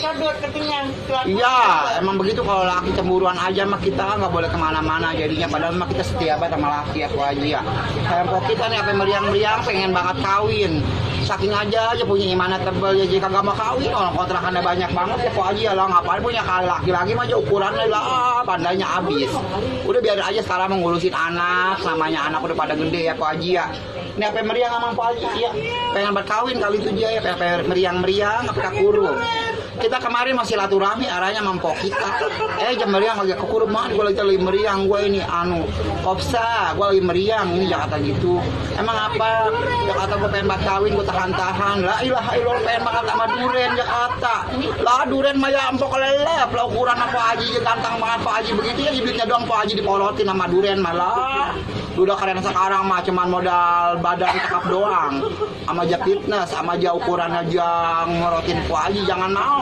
Sodot ketinggian. Iya, emang begitu kalau laki cemburuan aja mah kita nggak boleh kemana-mana jadinya. Padahal mah kita setia banget sama laki ya Pak Haji ya. Kayak kok kita nih apa meriang-meriang pengen banget kawin. Saking aja punya imannya tebel ya jika nggak mau kawin orang kontrakannya banyak banget ya Pak Haji ya lah ngapain punya kali laki-laki mah aja ukurannya lah pandainya habis. Udah biar aja sekarang mengurusin anak, namanya anak udah pada gede ya Pak Haji ya. Ini apa meriang sama Pak Haji ya. Pengen berkawin kali itu dia ya, pengen meriang-meriang apa kurung. Kita kemarin masih silaturahmi arahnya mampok kita. Jam meriang lagi kekurum banget, gue lagi meriang, gue ini kopsa, gue lagi meriang ini Jakarta gitu. Emang apa? Jakarta gue pengen banget kawin, gue tahan-tahan. La ilaha illallah pengen banget sama duren Jakarta. Lah duren mah ya empok lelep, lah ukuran apa Haji ganteng banget Pak Haji begitu ya hidupnya doang Pak Haji dipolotin sama duren malah. Udah keren sekarang mah cuman modal badan cakep doang. Sama aja fitness, sama aja ukuran aja ngorotin Pak Haji jangan mau.